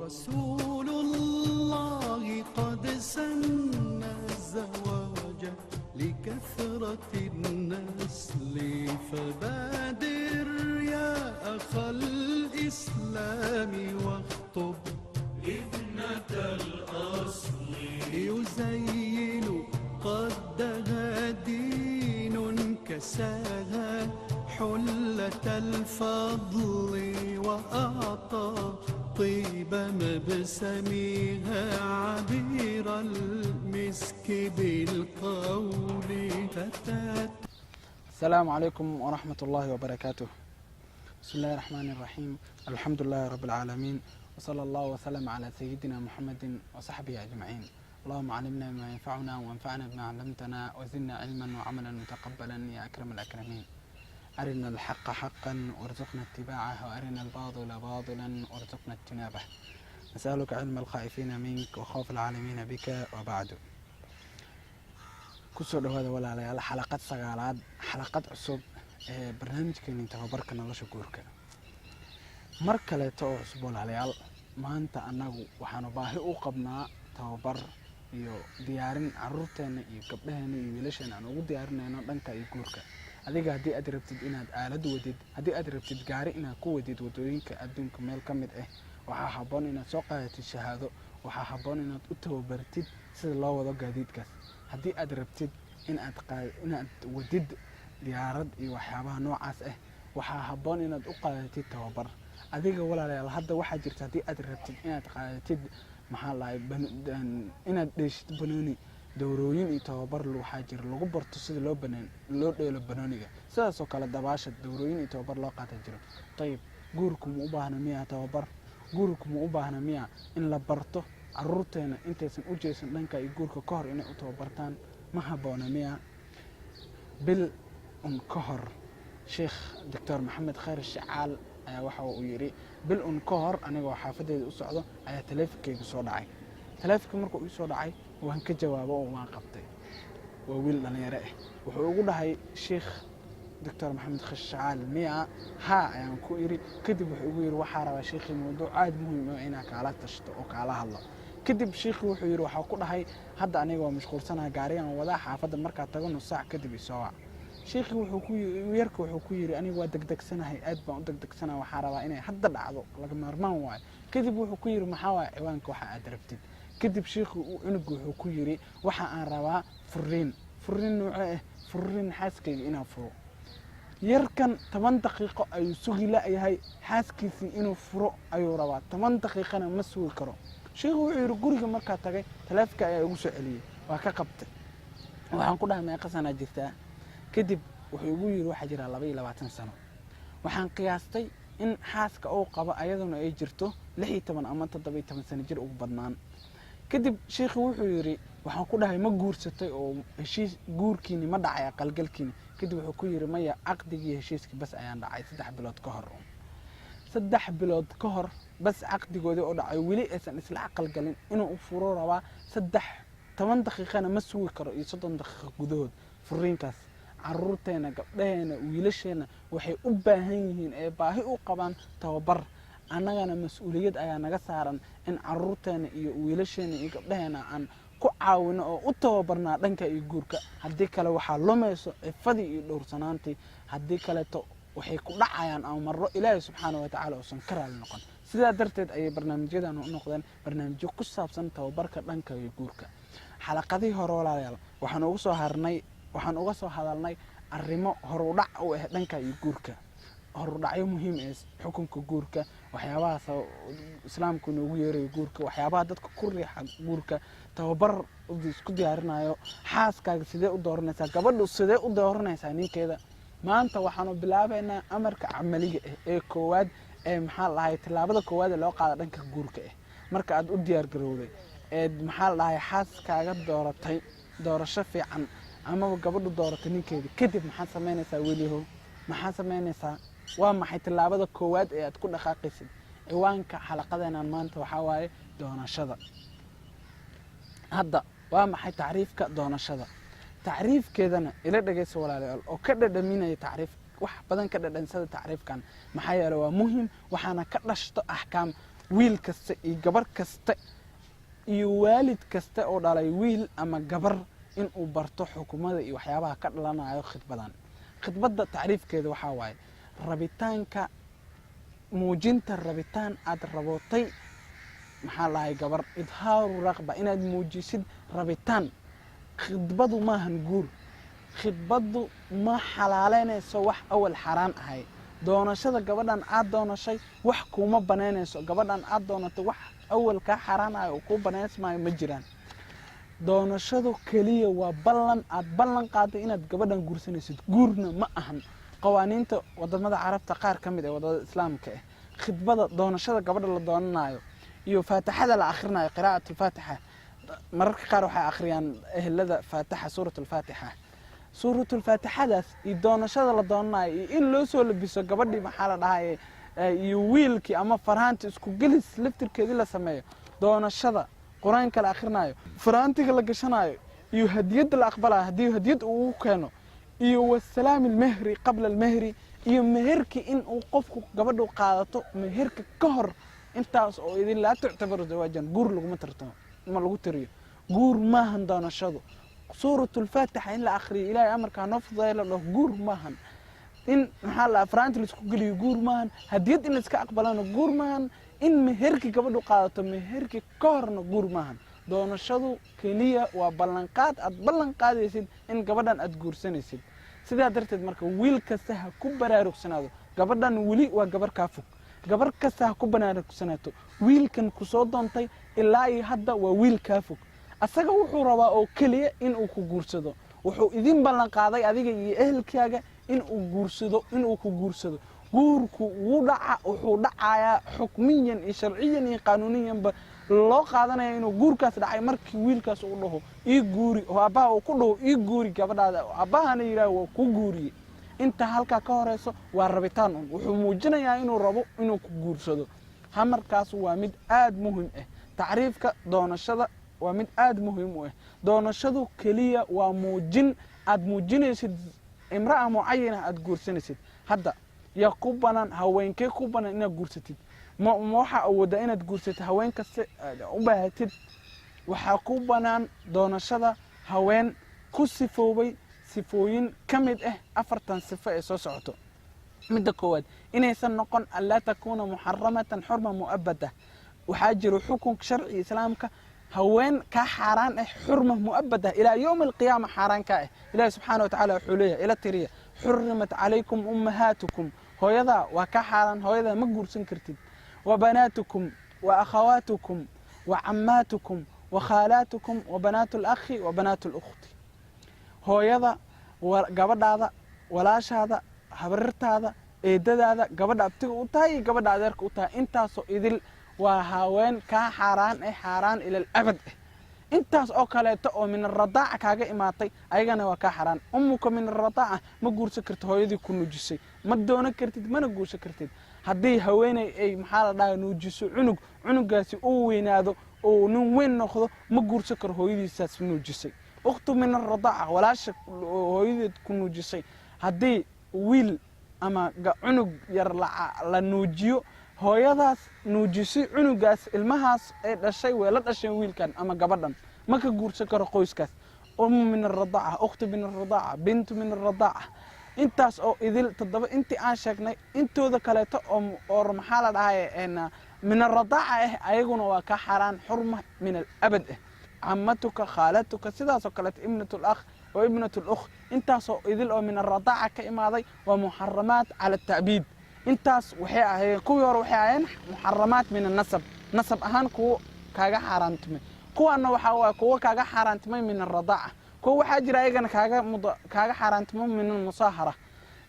رسول الله قد سن الزواج لكثرة النسل، فبادر يا أخ الإسلام واخطب ابنة الأصل. يزين قدها دين كساها حلة الفضل، وأعطى طيب مبسمها عبير المسك بالقول فتاة. السلام عليكم ورحمة الله وبركاته. بسم الله الرحمن الرحيم، الحمد لله رب العالمين، وصلى الله وسلم على سيدنا محمد وصحبه أجمعين. اللهم علمنا ما ينفعنا، وانفعنا بما علمتنا، وزدنا علما وعملا متقبلا يا أكرم الأكرمين. أرنا الحق حقا وارزقنا اتباعه، وأرنا الباطل باطلا وارزقنا اجتنابه. نسألك علم الخائفين منك وخوف العالمين بك. وبعد، kusoo dhawaada walaalayaal xalaqad 9aad, xalaqad cusub ee barnaamijkeeni tababarka nolosha guurka. Mar kaleeto oo cusub walaalayaal, maanta annagu waxaanu baahi u qabnaa tababar iyo diyaarin caruurteena iyo gabdhaheena iyo wiilasheena aan ugu diyaarinayno dhanka iyo guurka. Adiga haddii aad rabtid inaad aalad wadid, haddii aad rabtid gaari inaad ku wadid wadooyinka adduunka meel ka mid ah, waxaa habboon inaad soo qaadatid shahaado, waxaa habboon inaad u tababartid sida loo wado gaadiidkaas. Haddii aad rabtid inaad wadid diyaarad iyo waxyaabaha noocaas ah, waxaa habboon inaad u qaadatid tababar. Adiga walaalayaal, hadda waxaa jirta haddii aad rabtid inaad qaadatid, maxaa lahay, inaad dheeshid banooni, dowrooyin iyo tababar waxaa jira lagu barto sida loo banaan loo dheelo banooniga. Sidaas oo kale dabaasha dowrooyin iyo tababar loo qaata jiro. Ayib, guurku ma u baahna miyaa tababar? Guurku ma u baahna miyaa in la barto caruurteena intaysan u jeesan dhanka iyo guurka ka hor inay u tababartaan? Ma habboona miyaa? Bil un ka hor Sheekh Doctor Maxamed Khayr Shacaal ayaa waxa uu yidhi: bil un ka hor anigoo xaafadeeda u socdo ayaa taleefonkeyga soo dhacay. Taleefonka markuu ii soo dhacay waan ka jawaabo oo waan qabtay. Waa wiil dhalinyaro ah. Wuxuu ugu dhahay: "Sheekh Doctor Maxamed Khayr Shacaal miya?" "Haa," ayaan ku iri. Kadib wuxuu igu yidhi: "Waxaa rabaa sheekhii mawduuc aad muhiim ah inaa kaala tashto oo kaala hadlo." Kadib shiikhii wuxuu yidhi, waxaa ku dhahay: "Hadda aniga waa mashquulsanaha, gaarigan wadaa, xaafadda markaa tago nus saac kadib isoo wac." Shiikhii wuxuu ku yarka wuxuu ku yidhi: "Aniga waa degdegsanahay, aad baan u degdegsanahay, waxaa rabaa inay hadda dhacdo, laga maarmaan waayo." Kadib wuxuu ku yidhi: "Maxaa waaya ciwaanka waxa aad rabtid?" Kadib shiikhu cunugu wuxuu ku yidhi: "Waxa aan rabaa furiin." "Furiin nooce ah?" "Furiin, xaaskayga inaan furo." Yarkan 10 daqiiqo ayuu sugi la'yahay, xaaskiisii inuu furo ayuu rabaa, 10 daqiiqana ma sugi karo. Shiikhu wuxuu yidhi: "Guriga markaa tagay taleefonka ayaa igu soo celiyey, waa ka qabtay. Waxaan ku dhahay: 'Meeqa sanaa jirtaa?' Kadib wuxuu igu yidhi: 'Waxaa jiraa 22 sano.' Waxaan qiyaastay in xaaska uu qabo ayaduna ay jirto 16 ama 17 sano jir ugu badnaan. Kadib shiikhu wuxuu yidhi, waxaan ku dhahay: 'Ma guursatay oo heshiis guurkiini ma dhacay, aqalgalkiini?' Kadib wuxuu ku yidhi: 'Maya, caqdigii heshiiskii bas ayaan dhacay 3 bilood ka hor.' 3 bilood ka hor bas caqdigoodii oo dhacay, weli aysan isla aqalgalin, inuu furo rabaa. 10 daqiiqana ma sugi karo iyo 30 daqiiqo gudahood furiinkaas. Caruurteena, gabdhaheena, wiilasheena waxay u baahan yihiin ee baahi u qabaan tababar. Annagana mas-uuliyad ayaa naga saaran in caruurteena iyo wiilasheena iyo gabdhaheena aan ku caawino oo u tababarnaa dhanka iyo guurka. Haddii kale waxaa lumayso cifadii iyo dhowrsanaantii. Haddii kaleeto waxay ku dhacayaan amarro Ilaahay subxaana wa tacaala uusan ka raali noqon. Sidaa darteed ayay barnaamijyadan u noqdeen barnaamijyo ku saabsan tababarka dhanka iyo guurka. Xalaqadihii hore walaalayaal, waxaan uga soo harnay, waxaan uga soo hadalnay arrimo horudhac u ah dhanka iyo guurka, horudhacyo muhiim ee xukunka guurka, waxyaabahaas Islaamku inoogu yeerayo guurka, waxyaabaha dadka ku riixa guurka, tababar isku diyaarinayo, xaaskaaga sidee u dooranaysaa, gabadhu sidee u dooranaysaa ninkeeda. Maanta waxaanu bilaabaynaa amarka camaliga ah ee koowaad ee, maxaa la dhahay, tallaabada koowaad ee loo qaada dhanka guurka ah. Marka aad u diyaar garowday eed, maxaa la dhahay, xaaskaaga dooratay doorasho fiican, amaba gabadhu dooratay ninkeeda, kadib maxaad samaynaysaa? Welihow, maxaad samaynaysaa? Waa maxay tallaabada koowaad ee aad ku dhaqaaqaysid? Ciwaanka xalaqadeenan maanta waxaa waaye doonashada. Hadda waa maxay tacriifka doonashada? Tacriifkeedana ila dhegeysa walaalayaal, oo ka dhadhaminaya tacriif wax badan ka dhadhansada tacriifkan, maxaa yeele waa muhim, waxaana ka dhashto axkaam. Wiil kasta iyo gabar kasta iyo waalid kasta oo dhalay wiil ama gabar inuu barto xukumada iyo waxyaabaha ka dhalanayo khidbadan. Khidbadda tacriifkeeda waxaa waaye rabitaanka, muujinta rabitaan aad rabootay, maxaa lahay, gabar, إظهار رغبة, inaad muujisid rabitaan. Khidbadu maahan guur. Khidbaddu ma xalaaleynayso wax awal xaaraan ahay. Doonashada gabadhan aad doonashay wax kuuma banaynayso. Gabadhan aad doonatay wax awal kaa xaaraan ahay oo kuu banaysmaayo ma jiraan. Doonashadu keliya waa ballan aad ballan qaaday inaad gabadhan guursanaysid, guurna ma ahan. Qawaaniinta wadamada Carabta qaar ka mid ee wadamada Islaamka ah, khidbada, doonashada gabadha la doonanayo iyo faatixada la akhrinayo, قراءة الفاتحة, mararka qaar waxay akhriyaan ehelada faatixa, suurat alfaatixa. Suuratulfaatixadaas iyo doonashada la doonanayo iyo in loo soo labiso gabadhii, maxaa la dhahaye, iyo wiilkii ama farhaanta isku gelis laftirkeedii la sameeyo, doonashada, Qur-aanka la akhrinayo, faraantiga la gashanayo iyo hadiyadda la aqbalayo haddii hadiyad uu ugu keeno, iyo واستلام المهر قبل المهر, iyo meherkii in uu qofku gabadhu qaadato meherka ka hor, intaas oo idin لا تعتبر زواجا. Guur laguma tartamo, ma lagu tiriyo. Guur maahan doonashadu. Suuratulfaatixa in la akhriyo, Ilaahay amarkaa noo fududeeyo, la dhaho, guur maahan. In, maxaa la, faraanti laisku geliyo guur maahan. Hadiyad in laiska aqbalana guur maahan. In meherkii gabadhu qaadato meherkii ka horna guur maahan. Doonashadu keliya waa ballanqaad aad ballan qaadaysid in gabadhan aad guursanaysid. Sidaa darteed marka wiil kasta ha ku baraarugsanaado, gabadhan weli waa gabar kaa fog. Gabar kasta ha ku baraarugsanaato, wiilkan kusoo doontay ilaa iyo hadda waa wiil kaa fog. Asaga wuxuu rabaa oo keliya inuu ku guursado. Wuxuu idin ballan qaaday adiga iyo ehelkaaga inuu guursado, inuu ku guursado. Guurku wuu dhaca, wuxuu dhacayaa حكميا iyo sharciyan iyo qaanuuniyanba loo qaadanaya inuu guurkaas dhacay markii wiilkaas uu dhaho "ii guuri" oo aabbaha uu ku dhaho "ii guuri gabadhaada", oo aabbahana yidhaah "waa ku guuriye". Inta halkaa ka horeyso waa rabitaan un. Wuxuu muujinayaa inuu rabo inuu ku guursado. Hamarkaas waa mid aada muhim ah. Tacriifka doonashada waa mid aada muhiim u ah. Doonashadu keliya waa muujin aad muujinaysid امرأة معينة aad guursanaysid. Hadda yaa ku banaan? Haweenkee ku banaan inaad guursatid? Ma waxaa awoodaa inaad guursatid haween kasta aad u baahatid? Waxaa ku banaan doonashada haween ku sifoobay sifooyin ka mid ah afartan sifo ee soo socoto. Midda koowaad, inaysan noqon ألا تكون محرمة حرمة مؤبدة. Waxaa jiro xukunka sharciga Islaamka haween kaa xaaraan ah حرمة مؤبدة, إلى يوم القيامة xaaraan kaa ah. Ilahi subxaana wa tacaala wuxuu leeyahay, ila tiriya: حرمت عليكم أمهاتكم, hooyadaa waa kaa xaaraan, hooyadaa ma guursan kartid, وبناتكم وأخواتكم وعماتكم وخالاتكم وبنات الأخ وبنات الأخت. Hooyada, gabadhaada, walaashaada, habarirtaada, eedadaada, gabadha abtiga u tahay iyo gabadha adeerka u tahay, intaasoo idil waa haween kaa xaaraan ah, xaaraan إلى الأبد ah. Intaas oo kaleeto oo من الرضاعة kaaga imaatay ayagana waa kaa xaaraan. أمك من الرضاعة ma guursan kartid. Hooyadii ku nuujisay ma doonan kartid, mana guursan kartid. Haddii haweeney ay, maxaa la dhaha, nuujiso cunug, cunugaasi uu weynaado oo nin weyn noqdo, ma guursan karo hooyadiisaas nuujisay. أخت من الرضاعة, walaasha hooyadeed ku nuujisay, haddii wiil ama cunug yar la nuujiyo, hooyadaas nuujisay cunugaas, ilmahaas ay dhashay way la dhasheen wiilkan ama gabadhan, ma ka guursan karo qoyskaas. أم من الرضاعة, أخت من الرضاعة, بنت من الرضاعة, intaas oo idil, toddoba intii aan sheegnay, intooda kaleeto oo maxaa la dhahay, من الرضاعة ah, ayaguna waa ka xaaraan حرمة من الأبد ah. عمتك, خالتك, sidaasoo kaleeto, ابنة الأخ وابنة الأخت, intaasoo idil oo من الرضاعة ka imaaday waa محرمات على التأبيد. Intaas waxay ahaayeen, kuwii hore waxay ahaayeen محرمات من النسب, nasab ahaan kuwo kaaga xaaraantimay. Kuwaana waxaa waay kuwo kaaga xaaraantimay من الرضاعة. Kuwa waxaa jira ayagana kaaga xaaraantimo من المصاهرة.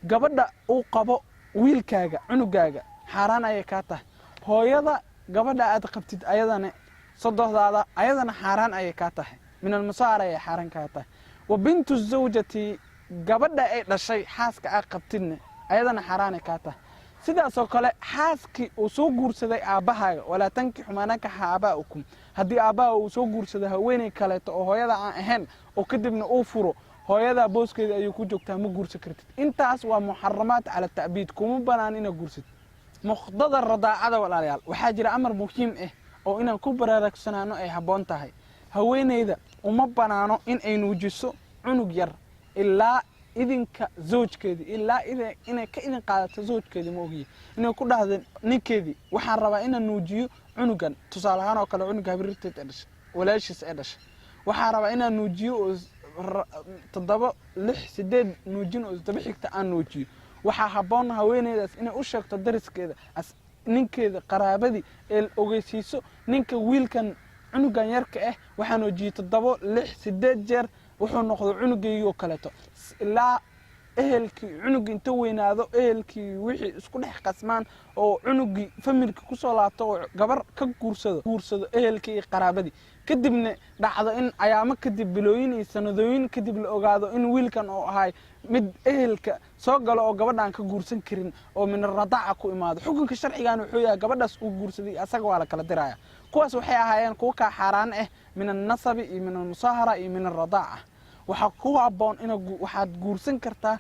Gabadha uu qabo wiilkaaga, cunugaaga, xaaraan ayay kaa tahay. Hooyada gabadha aad qabtid, ayadana sodohdaada, ayadana xaaraan ayay kaa tahay, من المصاهرة ayay xaaraan kaa tahay. وبنت الزوجة, gabadha ay dhashay xaaska aad qabtidna, ayadana xaaraanay kaa tahay. Sidaasoo kale xaaskii uu soo guursaday aabbahaaga, ولا تنكحوا ما نكح آباؤكم, haddii aabbaha uu soo guursaday haweeney kaleeto oo hooyada aan ahayn oo kadibna uu furo, hooyadaa booskeeda ayuu ku joogtaa, ma guursan kartid. Intaas waa محرمات على التأبيد, kuma banaan inaad guursatid. Muqdada radaacada, walaalayaal, waxaa jira amar muhiim ah oo inaan ku baraarugsanaano ay habboon tahay. Haweeneyda uma banaano in ay nuujiso cunug yar ilaa idinka zawjkeedii, ilaa inay ka idin qaadato zawjkeedii. Ma ogiye inay ku dhahdo ninkeedii, "Waxaan rabaa inaan nuujiyo cunugan." Tusaale ahaan oo kale, cunuga habriirteed ee dhashay, walaashiis ee dhashay, waxaan rabaa inaan nuujiyo oo 7, 6, 8 nuujin oo isdaba xigta aan nuujiyo. Waxaa habboon haweeneydaas inay u sheegto dariskeeda, ninkeeda, qaraabadii ee ogeysiiso ninka, "Wiilkan, cunugan yarka ah, waxaa nuujiyey 7, 6, 8 jeer, wuxuu noqdo cunugaygii oo kaleeto." Ilaa ehelkii cunugii inta weynaado, ehelkii wixii isku dhex qasmaan oo cunugii familki kusoo laabto oo gabar ka guursado ehelkii iyo qaraabadii, kadibna dhacdo in ayaamo kadib, bilooyin iyo sanadooyin kadib, la ogaado in wiilkan oo ahay mid ehelka soo galo oo gabadhaan ka guursan karin oo min aradaca ku imaado. Xukunka sharcigan wuxuu yahay gabadhaas uu guursaday asaga waa la kala diraya. Kuwaas waxay ahaayeen kuwa kaa xaaraan ah min annasabi iyo min almusaahara iyo min alradaaca. Waxaa ku habboon ina waxaad guursan kartaa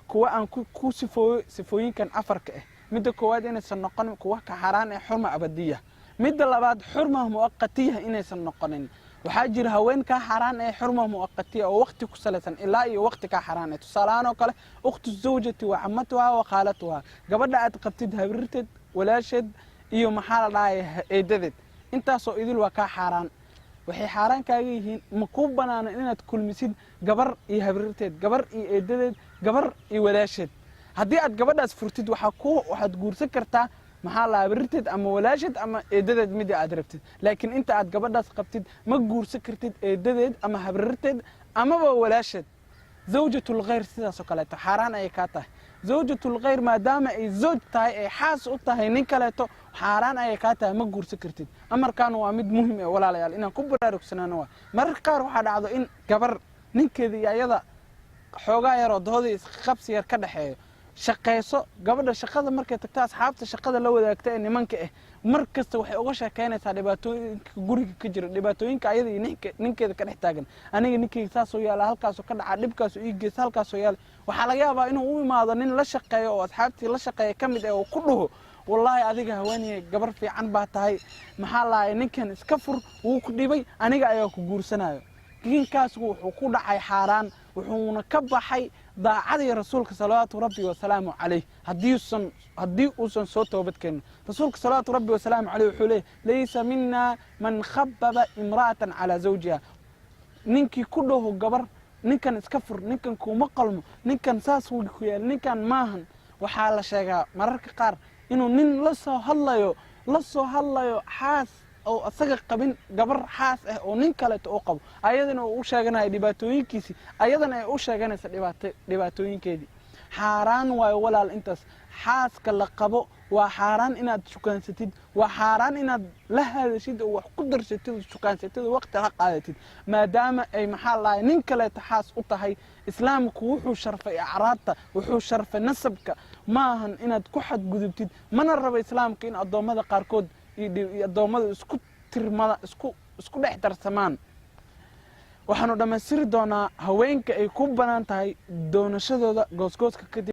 kuwa aan ku sifooyo sifooyinkan afarka ah. Midda koowaad, inaysan noqonin kuwa ka xaaraan ah xurma abadiya. Midda labaad, xurma mu'aqatiya inaysan noqonin. Waxaa jira haween kaa xaaraan ah xurma mu'aqatiya oo waqti ku salaysan, ilaa iyo waqti kaa xaaraan ah. Tusaale ahaan oo kale, ukhtu zawjati wa camatuha wa khaalatuha, gabadha aad qabtid habrirteed, walaasheed iyo, maxaa la dhahay, eedadeed, intaasoo idil waa kaa xaaraan. Waxay xaaraan kaaga yihiin, ma kuu banaano inaad kulmisid gabar iyo habrirteed, gabar iyo eedadeed, gabar iyo walaasheed. Haddii aad gabadhaas furtid, waxaad guursan kartaa, maxaa la, habrirteed ama walaasheed ama eedadeed, midii aad rabtid. Laakiin inta aad gabadhaas qabtid ma guursan kartid eedadeed ama habrirteed amaba walaasheed. Zawjatul khayr sidaasoo kaleeto xaaraan ayay kaa tahay. Zawjatul khayr, maadaama ay zawj tahay, ay xaas u tahay nin kaleeto, xaaraan ayay kaa tahay, ma guursan kartid. Amarkan waa mid muhim eh, walaalayaal, inaan ku baraarugsanaano. Waa mararka qaar waxaa dhacdo in gabar ninkeeda iyo ayada xoogaa yaroo doodii isqabsi yar ka dhexeeyo, shaqayso gabadha. Shaqada markay tagto, asxaabta shaqada la wadaagta ee nimanka ah mar kasta waxay uga sheekeynaysaa dhibaatooyinka guriga ka jira, dhibaatooyinka ayada iyo ninkeeda ka dhex taagan. "Aniga ninkeyga saasoo yaala, halkaasoo ka dhaca, dhibkaasoo ii geysta, halkaasoo yaala." Waxaa laga yaabaa inuu u imaado nin la shaqeeyo oo asxaabtii la shaqeeya ka mid ah oo ku dhaho, "Wallaahi adiga haweeney gabar fiican baa tahay, maxaa lahay, ninkan iska fur, wuu ku dhibay, aniga ayaa ku guursanayo." Ninkaas wuxuu ku dhacay xaaraan, wuxuuna ka baxay daacadii rasuulka salawaatu rabbi wasalaamu calayh. Haddii uusan soo toobad keenin, rasuulka salawaatu rabbi wasalaamu caleyh wuxuu leeyahy, "Laysa mina man khababa imra'atan calaa zawjiha." Ninkii ku dhaho gabar, "Ninkan iska fur, ninkan kuuma qalmo, ninkan saas wuu ku yaal, ninkan maahan." Waxaa la sheegaa mararka qaar inuu nin la soo hadlayo xaas oo asaga qabin, gabar xaas ah oo nin kaleeto oo qabo, ayadana uu u sheeganayo dhibaatooyinkiisii, ayadana ay u sheeganaysa dhibaatooyinkeedii. Xaaraan waayo, walaal, intaas xaaska la qabo waa xaaraan inaad shukaansatid, waa xaaraan inaad la hadashid oo wax ku darsatid oo shukaansatid oo waqti la qaadatid, maadaama ay, maxaa lahay, nin kaleeto xaas u tahay. Islaamku wuxuu sharfay acraabta, wuxuu sharfay nasabka. Maahan inaad ku xadgudubtid, mana rabo islaamka in addoommada qaarkood iyo addoommada isku tirmada isku dhex darsamaan. Waxaanu dhammaystiri doonaa haweenka ay ku banaan tahay doonashadooda goosgooska kadib.